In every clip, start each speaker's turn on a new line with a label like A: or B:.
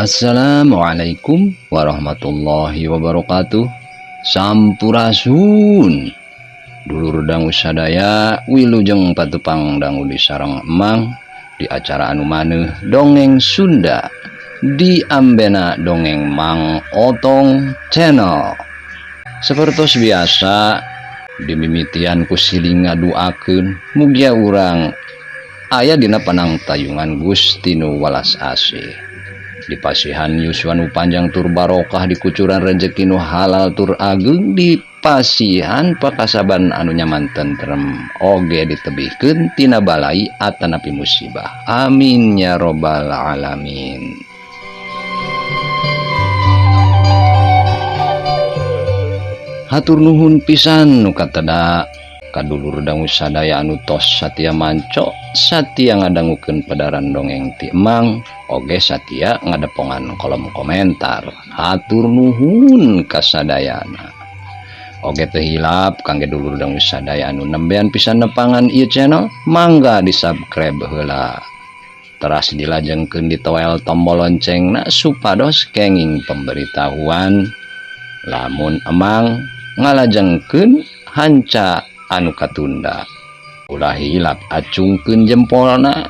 A: Assalamualaikum warahmatullahi wabarakatuh. Sampurasun. Dulur dangu sadaya wilujeng patepang dangu di sareng emang di acara anu maneuh Dongeng Sunda di ambena Dongeng Mang Otong Channel. Sapertos biasa dimimitian ku siling ngaduakeun mugia urang aya dina panangtayungan Gusti nu welas asih. Dipasihan yuswa nu panjang tur barokah, dikucuran rejeki nu halal tur ageng, dipasihan pakasaban anu nyaman tentrem oge ditebihkeun tina balai atanapi musibah. Amin ya robbal alamin. Hatur nuhun pisan nu kateda kadulur dangu sadaya anu tos satia manco, satia ngadangukeun padaran dongeng ti emang, oge satia ngadepongan kolom komentar. Hatur nuhun kasadayana. Oge teu hilap kangge dulur dangu sadaya anu nembean pisan nepangan ieu channel, mangga di-subscribe heula. Teras dilajengkeun ditoel tombol loncengna supados kenging pemberitahuan lamun emang ngalajengkeun hanca anu katunda. Ulah hilap acungkeun jempolna,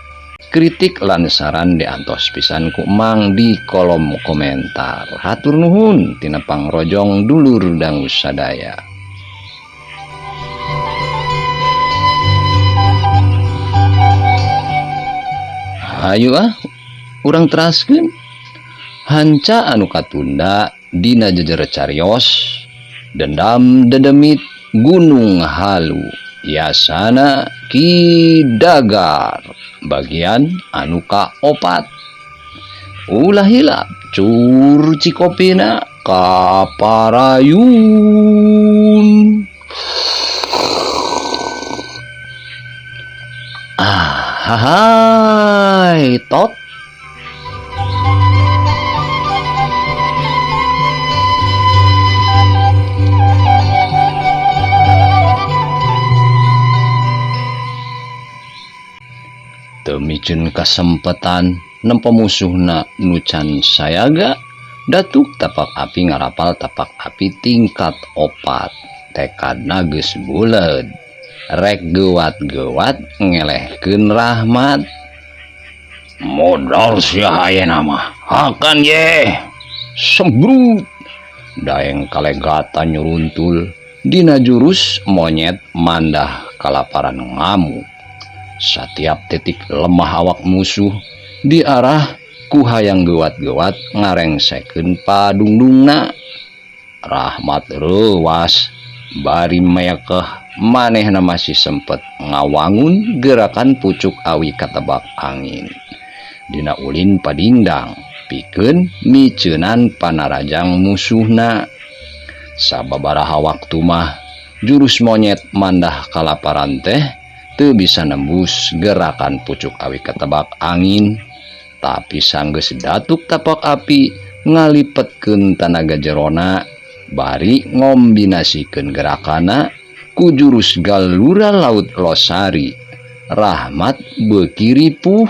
A: kritik lan saran diantos pisan ku emang di kolom komentar. Hatur nuhun tina pangrojong dulur dangu sadaya. Hayu ah, urang teraskeun hanca anu katunda dina jejer carios dendam dedemit Gunung Halu Yasana Ki Dagar bagian anu kaopat. Ulah hilap cur cikopina kaparayun. Ah hai tot. Temicun kasempatan nempo musuhna nu can sayaga, datuk tapak api ngarapal tapak api tingkat opat. Tekadna geus buleud, rek gewat-gewat ngelehkeun Rahmat. Modal sia ayeuna mah, hakan ye. Sembrut. Daeng kalegata nyuruntul dina jurus monyet mandah kalaparan ngamuk. Satiap titik lemah awak musuh diarah ku hayang gewat-gewat ngarengsekeun padungdungna. Rahmat reuwas bari mekeh manehna masih sempet ngawangun gerakan pucuk awi katebak angin. Dina ulin padingdang pikeun miceunan panarajang musuhna. Sababaraha waktu mah jurus monyet mandah kalaparan teh teu bisa nembus gerakan pucuk awi ketebak angin, tapi sanggeus datuk tapak api ngalipetkeun tanaga jerona bari ngombinasikeun gerakana ku jurus galura laut losari. Rahmat beuki ripuh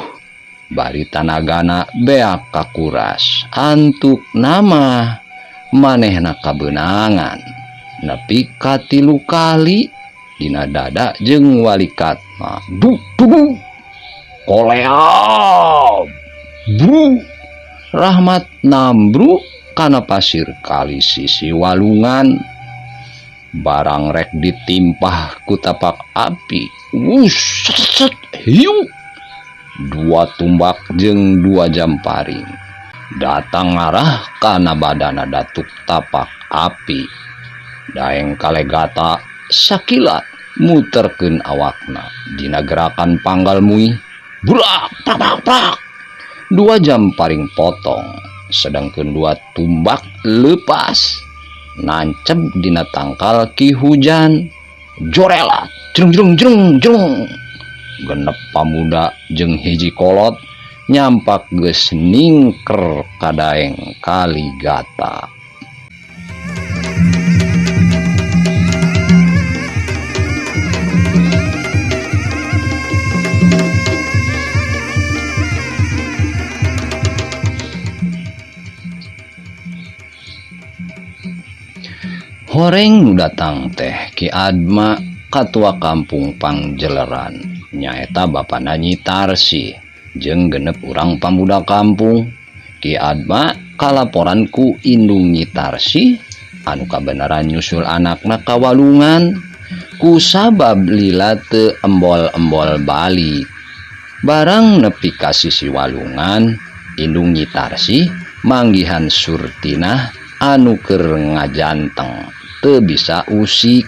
A: bari tanagana beak kakuras. Antuk nama manehna kabeunangan nepi ka 3 kali dina dada jeung walikat mah. Duk duk koleab bru. Rahmat nambru kana pasir kali sisi walungan. Barang rek ditimpah ku tapak api, wush set hiu. 2 tumbak jeung 2 jamparing datang ngarah kana badana datuk tapak api. Daeng kalegata sakilat muterkeun awakna dina gerakan panggal mui. Brak prak prak prak. 2 jamparing potong, sedangkeun 2 tumbak lepas nancep dina tangkal ki hujan. Jorelat jreng jreng jreng jreng. Genep pamuda jeung hiji kolot nyampak geus ningker kadaeng kaligata. Horeng nu datang teh Ki Adma katua kampung Pangjeleran nyaeta bapana Nyi Tarsih jeung genep urang pamuda kampung. Ki Adma kalaporan ku indung Nyi Tarsih anu kabeneran nyusul anakna ka walungan kusabab lila teu embol-embol balik. Barang nepi ka sisi walungan, indung Nyi Tarsih manggihan Surtinah anu keur ngajanteng teu bisa usik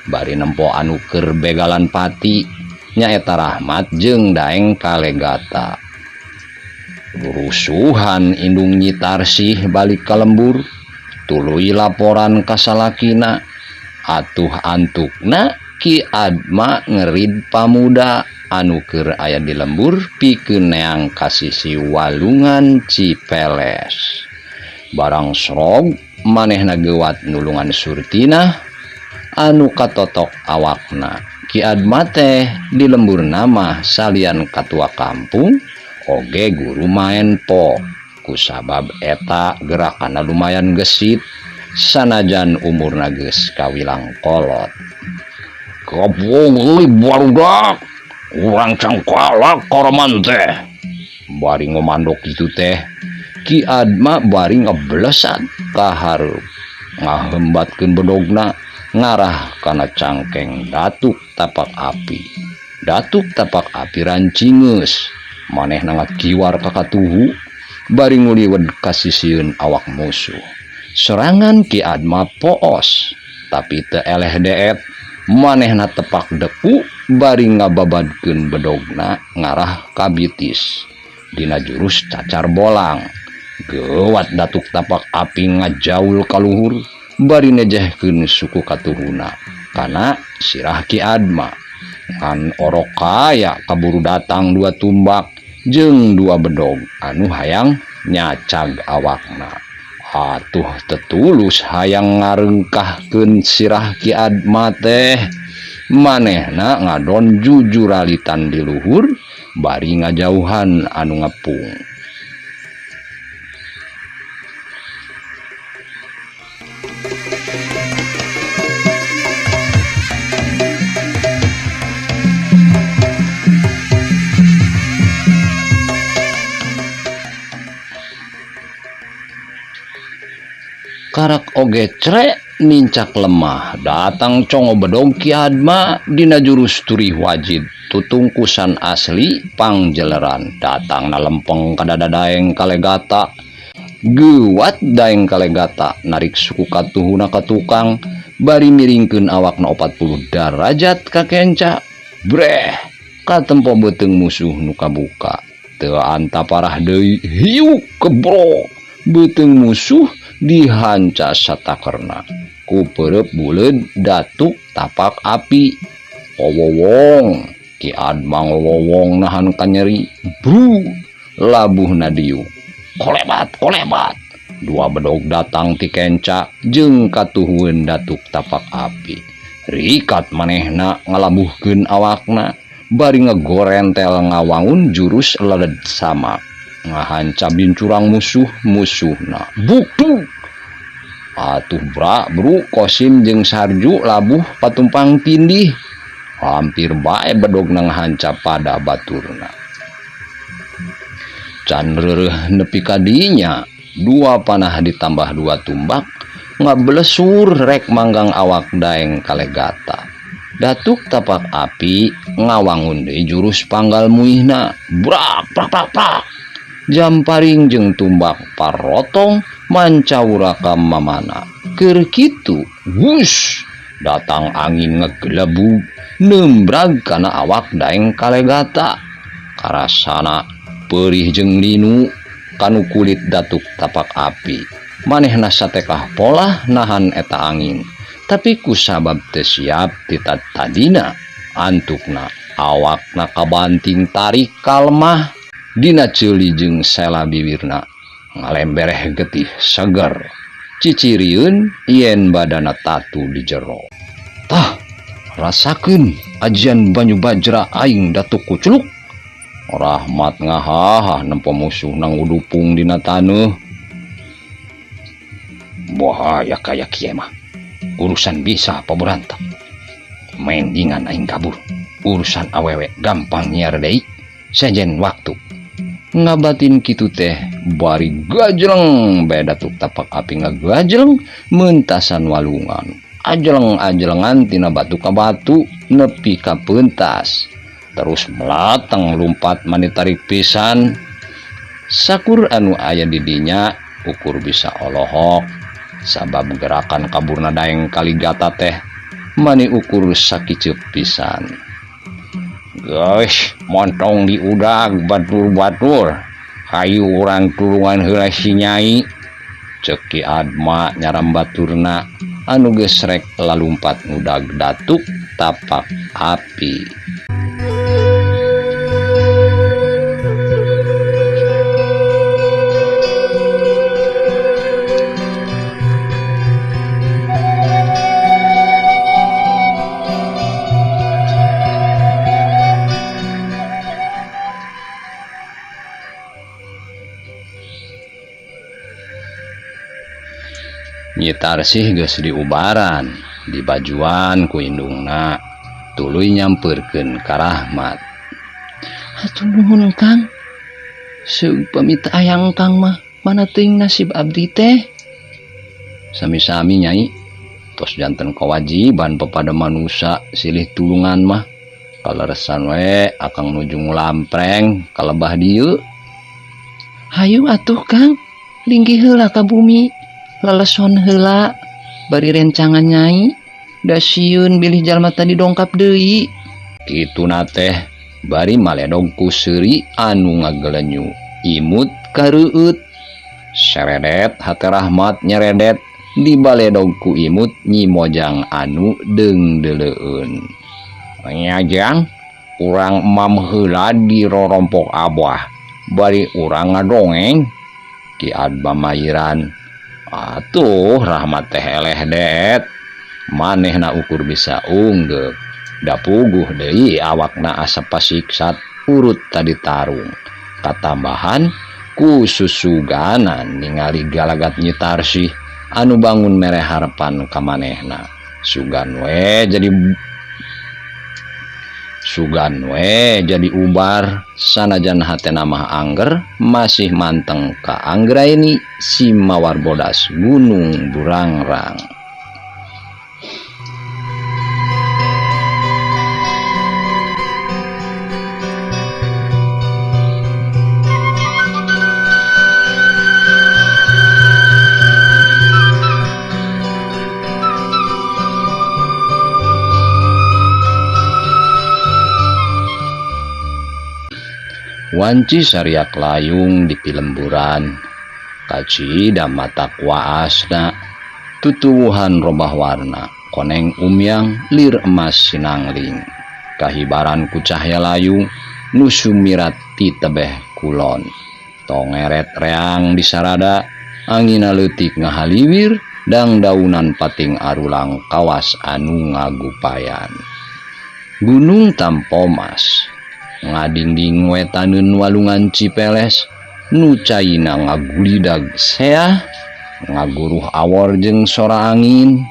A: bari nempo anu keur begalan pati nyaeta Rahmat jeung Daeng Kalegata. Rusuhan indung Nyi Tarsih balik ka lembur tuluy laporan ka salakina atuh antukna Ki Adma ngerid pamuda anu keur aya di lembur pikeun neang ka sisi walungan Cipeles. Barang srog manehna geuwat nulungan Surtinah anu katotok awakna. Ki Adma teh di lemburna mah salian katua kampung oge guru maenpo. Kusabab eta gerakanna lumayan gesit sanajan umurna geus kawilang kolot. Kampung euy barudak, urang cangkalak koroman teh. Bari ngomandok kitu teh, Ki Adma bari ngeblesat ka hareup, ngahembatkeun bedogna ngarah kana cangkeng Datuk Tapak Api. Datuk Tapak Api rancingeus, manehna ngakiwar ka katuhu bari nguliwed ka sisieun awak musuh. Serangan Ki Adma poos, tapi teu eleh deet, manehna tepak deku bari ngababadkeun bedogna ngarah ka bitis. Dina jurus cacar bolang, geuwat Datuk Tapak Api ngajaul ka luhur bari nejehkeun suku katuhuna kana sirah Ki Adma. Ngan orok kaya kaburu datang dua tumbak jeung dua bedog anu hayang nyacag awakna. Atuh tetulus hayang ngarengkahkeun sirah Ki Adma teh, manehna ngadon jujuralitan di luhur bari ngajauhan anu ngepung. Karak oge crek nincak lemah datang congo bedog Ki Adma dina jurus turih wajib tutungkusan asli Pangjeleran. Datang na lempeng ka dada Daeng Kalegata. Geuwat Daeng Kalegata narik suku katuhuna ka tukang bari miringkeun awakna 40 derajat ka kenca. Breh katempo beuteung musuh nu kabuka. Teu anta parah deui hiuk kebro beuteung musuh dihanca satakerna ku peureub buleud Datuk Tapak Api. Owowong Ki Adma ngowowong nahan kanyeri. Bru labuhna diuk. Kolebat kolebat dua bedog datang ti kenca jeung katuhueun Datuk Tapak Api. Rikat manehna ngalabuhkeun awakna bari ngegorentel ngawangun jurus leled samak ngahanca bincurang musuh-musuhna. Buktu atuh bra bru Kosim jeung Sarju labuh patumpang tindih. Hampir bae bedogna ngahanca pada baturna. Can reureuh nepi ka dinya, dua panah ditambah dua tumbak ngablesur rek manggang awak Daeng Kalegata. Datuk Tapak Api ngawangun deui jurus panggal muihna. Brak prak prak prak. Jamparing jeung tumbak parotong mancaura ka mamana. Keur kitu, wush, datang angin ngegelebug nembrag kana awak Daeng Kalegata. Karasana perih jeung linu kanu kulit Datuk Tapak Api. Manehna satekah polah nahan eta angin, tapi kusabab teu siap ti tadina antukna awakna kabanting tarik kalmah. Dina ceuli jeung sela bibirna ngalembereh getih seger. Cicirieun yen badana tatu di jero. Tah, rasakeun ajian banyu bajra aing Datuk Kuculuk. Rahmat ngahahah nempo musuh nang udupung dina taneuh. Bahaya kaya kieu mah. Urusan bisa paburantak. Mendingan aing kabur. Urusan awewe gampang nyiar deui. Sejen waktu. Ngabatin kitu teh bari gajleng bae datuk tapak api ngagajleng mentasan walungan. Ajeleng-ajelengan tina batu ka batu nepi ka pentas. Terus melateng lumpat mani tarik pisan. Sakur anu aya di dinya ukur bisa olohok. Sabab gerakan kaburna Daeng Kaligata teh mani ukur sakiceup pisan. Geus montong diudag batur-batur. Hayu urang tulungan heula si Nyai. Ceuk Ki Adma nyaram baturna anu geus rek lalumpat ngudag datuk tapak api. Nyi Tarsih geus diubaran, dibajuan ku indungna, tuluy nyampeurkeun ka Rahmat. Hatur nuhun Kang. Seumpami teu aya Kang mah, mana teuing nasib abdi teh. Sami-sami Nyai, tos janten kewajiban pepada manusa silih tulungan mah. Kaleresan we akang nuju ngulampreng kalebah dieu. Hayu atuh Kang, linggih heula ka bumi. Leleson heula bari rencangan Nyai, da sieun bilih jalma tadi dongkap deui. Kituna teh bari maledog ku seuri anu ngagelenyu imut kareueut. Seredet hate Rahmat nyeredet dibaledog ku imut Nyi Mojang anu deungdeuleueun. Nya Jang, urang emam heula di rorompok abah bari urang ngadongeng. Ki Adma mayiran. Atuh Rahmat teh eleh deet. Manehna ukur bisa unggeuk. Da puguh deui awakna asa pasiksat urut tadi tarung. Katambahan ku susuganan ningali galagat Nyi Tarsih anu bangun mere harepan ka manehna. Sugan we jadi ubar sanajan hatena mah angger masih manteng ka Anggraeni si mawar bodas Gunung Burangrang. Wanci sariak layung di pilemburan, kacida mata kuaasna, tutuwuhan robah warna, koneng umyang lir emas sinangling, kahibaran ku cahya layung, nu sumirat ti tebeh kulon, tongeret reang disarada, angina leutik ngahaliwir, dang daunan pating arulang kawas anu ngagupayan. Gunung Tampomas ngadingding wetaneun walungan Cipeles nu caina ngagulidag seah ngaguruh awor jeung sora angin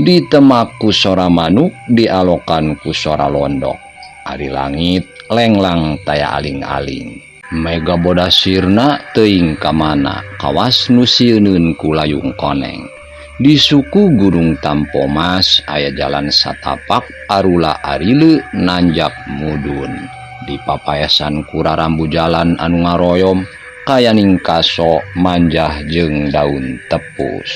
A: ditemak ku sora manuk dialokan ku sora londok ari langit lenglang taya aling-aling mega bodasirna teuing ka mana kawas nu sieuneun ku layung koneng. Di suku Gunung Tampomas aya jalan satapak arula arile nanjak mudun. Di papayasan kurarambu jalan anu ngaroyom kayaning kaso manjah jeung daun tepus.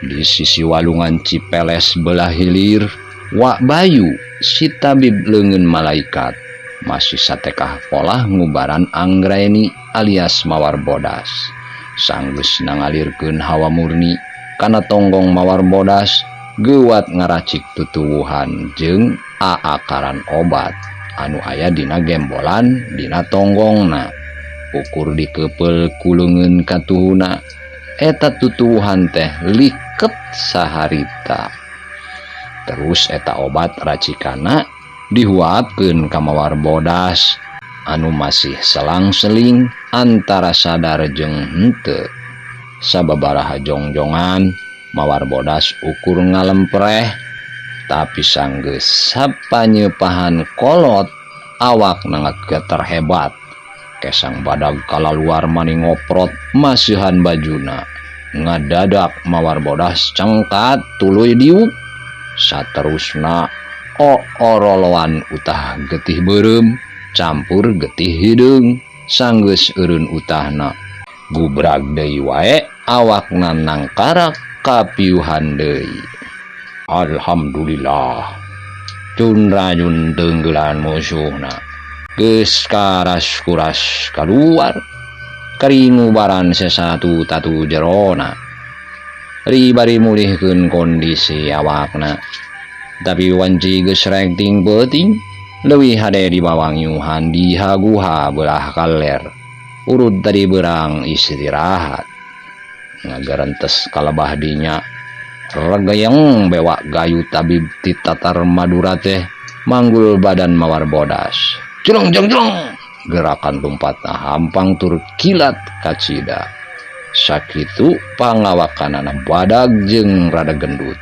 A: Di sisi walungan Cipeles belah hilir, Wak Bayu si tabib leungeun malaikat masih satekah polah ngubaran Anggraeni alias mawar bodas. Sanggeus nangalirkeun hawa murni kana tonggong mawar bodas geuwat ngaracik tutuwuhan jeung aakaran obat anu aya dina gembolan dina tonggongna. Ukur dikeupel ku leungeun katuhuna eta tutuwuhan teh liket saharita. Terus eta obat racikana dihuapkeun ka mawar bodas anu masih selang-seling antara sadar jeung henteu. Sababaraha jongjongan Mawar Bodas ukur ngalempreh tapi sanggeus sapanyepahan kolot awakna ngageter hebat. Kesang badag kalaluar mani ngoprot masihan bajuna. Ngadadak Mawar Bodas cengkat tuluy diuk. Saterusna oroloan utah getih beureum campur getih hideung sanggeus eureun utahna. Gubrag deui wae awakna nangkarak kapiuhan deui. Alhamdulillah. Cunrajun tenggelan musuhna. Geus karas-kuras kaluar karingubaran sesatu tatu jerona. Ribari mulihkeun kondisi awakna. Tapi wanci geus rekting peuting leuwih hade dibawang nyuhan di haguha belah kaler. Urut tadi berang istirahat. Ngagarentes kalebah dinya. Regeyeng bewak gayu tabib ti Tatar Madura teh manggul badan Mawar Bodas. Jleng jleng jleng gerakan lompatna hampang tur kilat kacida. Sakitu pangawakanana badag jeung rada gendut.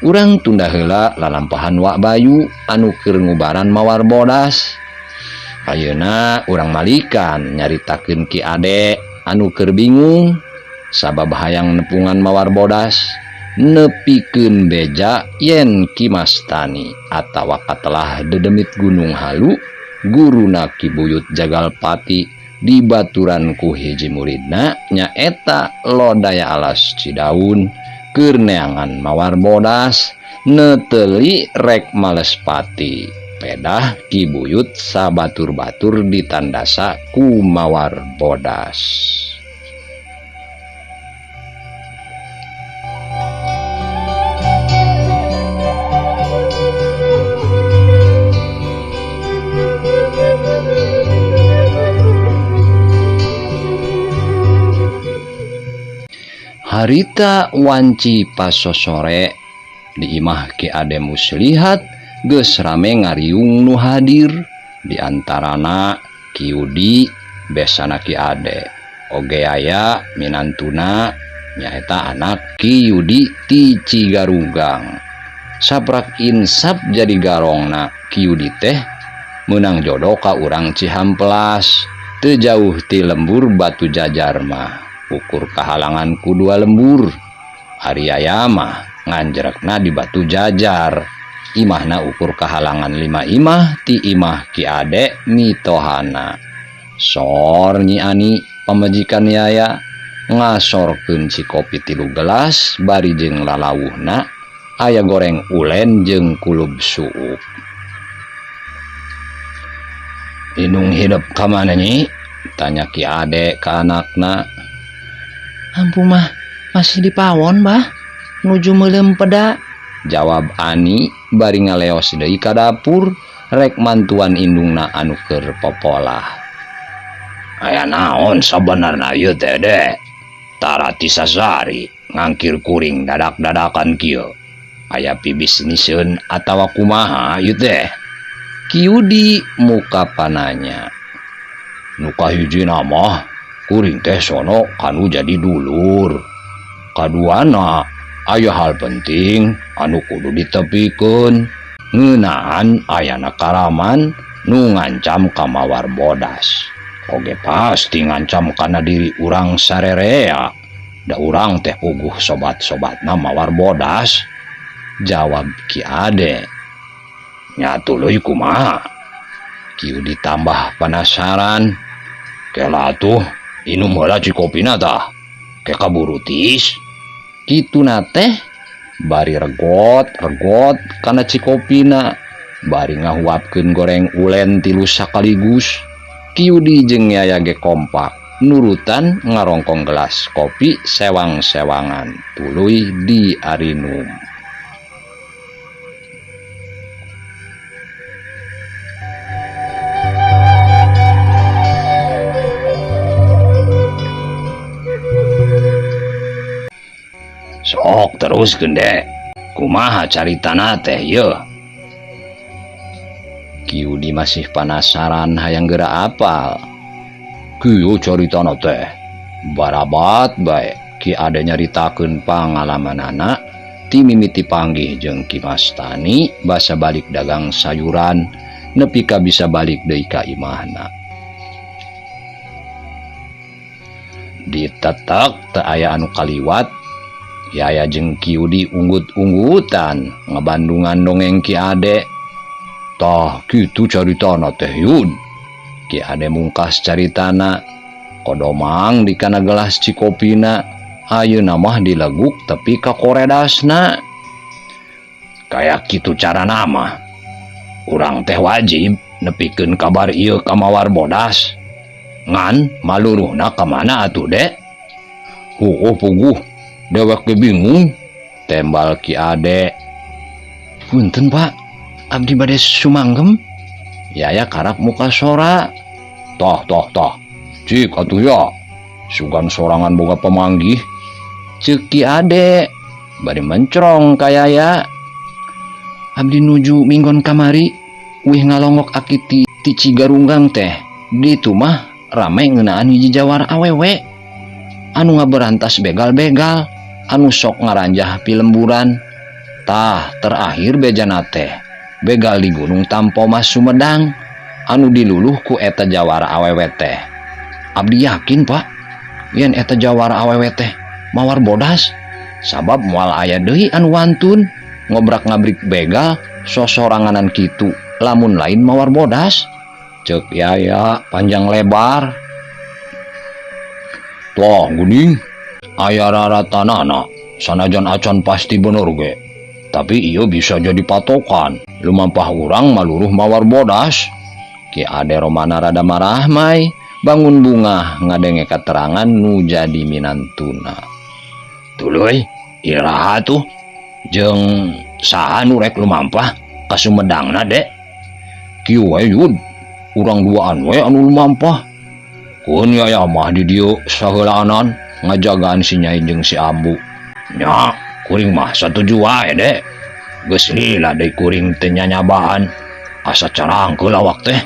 A: Urang tunda heula lalampahan Wak Bayu anu keur ngubaran Mawar Bodas. Ayeuna urang malikan nyaritakeun Ki Ade anu keur bingung sabab hayang nepungan Mawar Bodas nepikeun beja yen Ki Mastani atawa katelah dedemit Gunung Halu guruna Ki Buyut Jagalpati dibaturan ku hiji muridna nyaeta Lodaya Alas Cidaun keur neangan Mawar Bodas neuteli rek malespati. Pedah Ki Buyut sabatur-batur ditandasa ku Mawar Bodas. Harita wanci pasosore di imah Ki Ade Muslihat geus rame ngariung nu hadir di antarana Ki Yudi besana Ki Ade oge aya minantuna nyaeta anak Ki Yudi ti Cigarugang. Saprak insap jadi garongna Ki Yudi teh meunang jodoh ka urang Cihampelas teu jauh ti lembur Batu Jajar mah. Ukur kahalangan ku dua lembur. Ari aya mah nganjrekna di Batu Jajar. Imahna ukur kahalangan 5 imah ti imah Ki Ade mitohana. Sor Nyi Ani pamajikan Yaya ngasorkeun cikopi 3 gelas bari jeung lalawuhna aya goreng ulen jeung kulub suup. Inung hidup ka mana Nyi? Tanya Ki Ade ka anakna. Ampu mah masih di pawon bah nuju meuleum peda, jawab Ani bari ngaleos deui ka dapur rek mantuan indungna anu keur popolah. Aya naon sabenerna ieu teh De? Tara tisasari ngangkir kuring dadak-dadakan kieu. Aya pibisniseun atawa kumaha ieu teh? Ki Yudi muka pananya. Nu kahijina mah kuring teh sono kanu jadi dulur. Kaduana aya hal penting anu kudu ditepikeun ngeunaan ayana karaman nu ngancam ka Mawar Bodas. Oge pasti ngancam kana diri urang sarerea. Da urang teh puguh sobat-sobatna Mawar Bodas, jawab Ki Ade. Nya tuluy kumaha? Ki Yudi tambah penasaran. Kela atuh inum heula cikopina tah. Ke kaburu tiis. Kituna teh bari regot-regot kana cikopina, bari ngahuapkeun goreng ulen 3 sakaligus. Ki Yudi jeung Yaya ge kompak nurutan ngarongkong gelas kopi sewang-sewangan tuluy diarinum. Sok terus gende, kumaha caritana teh yeuh? Ki Yudi masih penasaran hayang geura apal. Kieu caritana teh barabat bae Ki Ade nyaritakeun pangalamanana ti mimiti panggih jeung Ki Mastani basa balik dagang sayuran nepi ka bisa balik deui ka imahna. Ditetek teu aya anu kaliwat, Yaya jeung Ki Yudi unggut-unggutan ngabandungan dongeng Ki Ade. Tah kitu caritana teh Yud. Ki Ade mungkas caritana, kodomang di kana gelas cikopina, ayeuna mah dileguk tepi ka koredasna. Kaya kitu carana mah. Urang teh wajib nepikeun kabar ieu ka Mawar Bodas. Ngan maluruhna ka mana atuh Dek? Huuh puguh, dewek ge bingung, tembal Ki Ade. Punten Pak, abdi bade sumanggem. Yaya karap muka sora. Toh toh toh, cik atuh ya. Sugan sorangan boga pemanggih. Ceuk Ki Ade bari mencrong ka Yaya. Abdi nuju minggon kamari, wih ngalongok aki ti Cigarunggang teh. Ditu mah rame ngeunaan hiji jawara awewe anu ngaberantas begal-begal, anu sok ngaranjah pilemburan. Tah terakhir bejana teh begal di Gunung Tampomas Sumedang anu diluluh ku eta jawara awewe teh. Abdi yakin Pak yen eta jawara awewe teh Mawar Bodas, sabab moal aya deui anu wantun ngobrak-ngabrik begal sosoranganan kitu lamun lain Mawar Bodas. Ceuk Yaya panjang lebar. Toh guning aya raratanana sanajan acan pasti bener ge, tapi ieu bisa jadi patokan lumampah urang maluruh Mawar Bodas. Ki Ade Romana rada marah mai bangun bungah ngadenge katerangan nu jadi minantuna. Tuluy iraha tuh jeung saha nu rek lumampah ka Sumedangna Dek? Kieu we Yud, urang duaan we anu lumampah. Keun Yaya mah di dieu saheulaanan ngajagaan si Nyai jeung si Ambu. Nya, kuring mah satuju wae Dek. Geus lila deui kuring teu nyanyabaan, asa carangkeul awak teh.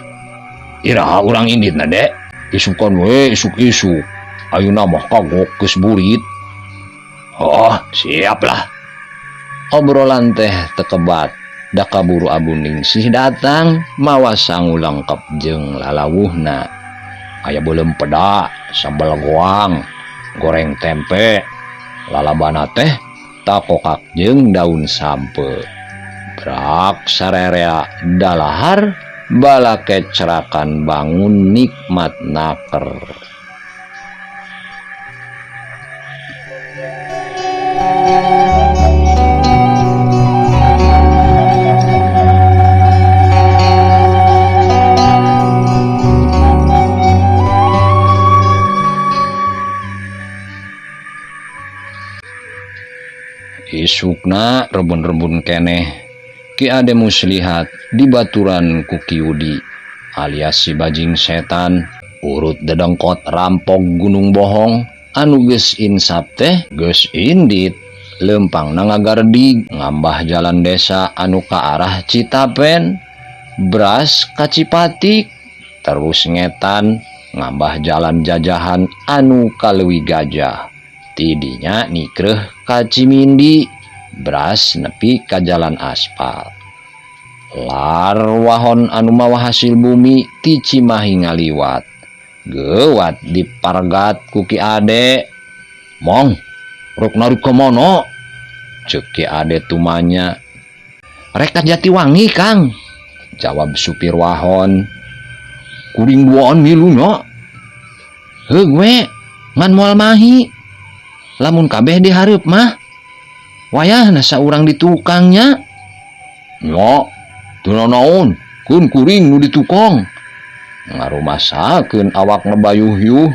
A: Iraha urang inditna Dek? Isukan we isuk-isuk. Ayeuna mah kagok geus burit. Oh, siap lah. Obrolan teh tekebat. Da kaburu Abu Ningsih datang mawa sangu lengkap jeung lalawuhna. Aya beuleum peda, sambal goang, goreng tempe, lalabana teh takokak jeung daun sampe. Brak sarerea dalahar balake cerakan bangun nikmat naker. Isukna rebun-rebun keneh Ki Ade Muslihat dibaturan ku Ki Yudi alias si bajing setan urut dedengkot rampok Gunung Bohong anu geus insap teh geus indit lempangna ngagardig ngambah jalan desa anu ka arah Citapen bras ka Cipatik terus ngetan ngambah jalan jajahan anu ka Leuwi Gajah tidinya nikreuh ka Cimindi bras nepi ka jalan aspal. Lar wahon anu mawa hasil bumi ti Cimahi ngaliwat. Geuwat dipargat ku Ki Ade. Mong, rek narik ka mana? Ceuk Ki Ade tumanya. Rek ka Jatiwangi, Kang. Jawab supir wahon. Kuring duaan milu nya. Heug we, ngan moal mahi. Lamun kabeh dihareup mah wayahna saurang di tukangnya. Nya, teu nanaon, keun kuring nu di tukang. Ngarumasakeun awak ngebayuh-yuh.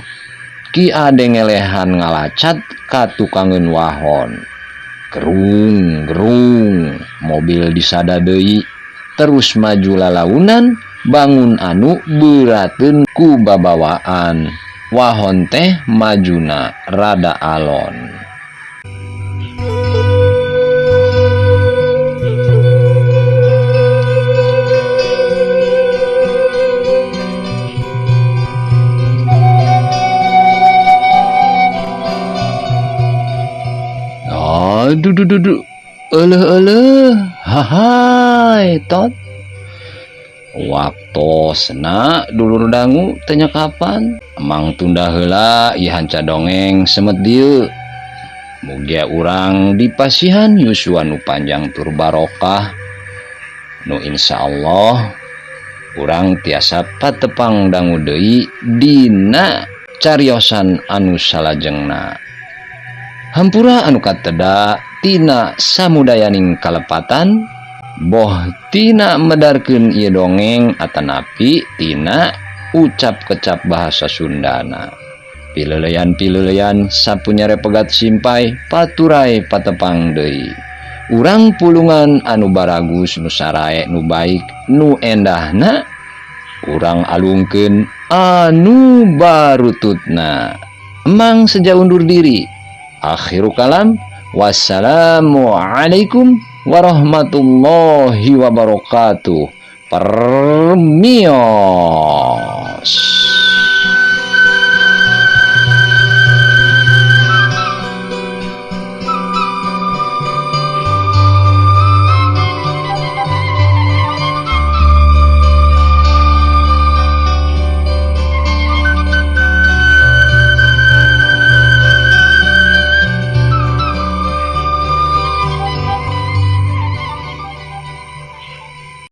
A: Ki Ade ngelehan ngalacat ka tukangeun wahon. Gerung gerung mobil disada deui terus maju lalaunan bangun anu beurateun ku babawaan. Wahon teh majuna rada alon. Aduh duh duh duh. Euleuh euleuh. Hahay tot. Waktosna dulur dangu teu kapan. Emang tunda heula ieu hanca dongeng semet dieu. Mugia urang dipasihan yuswa nu panjang tur barokah. Nu insya Allah urang tiasa patepang dangu deui dina cariosan anu salajengna. Hampura anu kateda tina samudayaning kalepatan boh tina medarkeun ieu dongeng atanapi tina ucap kecap bahasa Sundana. Pileleyan-pileleyan sapunyare pegat simpay paturay patepang deui. Urang pulungan anu baragus nu sarae nu baik nu endahna urang alungkeun anu barututna. Emang seja undur diri. Akhiru kalam. Wassalamualaikum warahmatullahi wabarakatuh. Permios.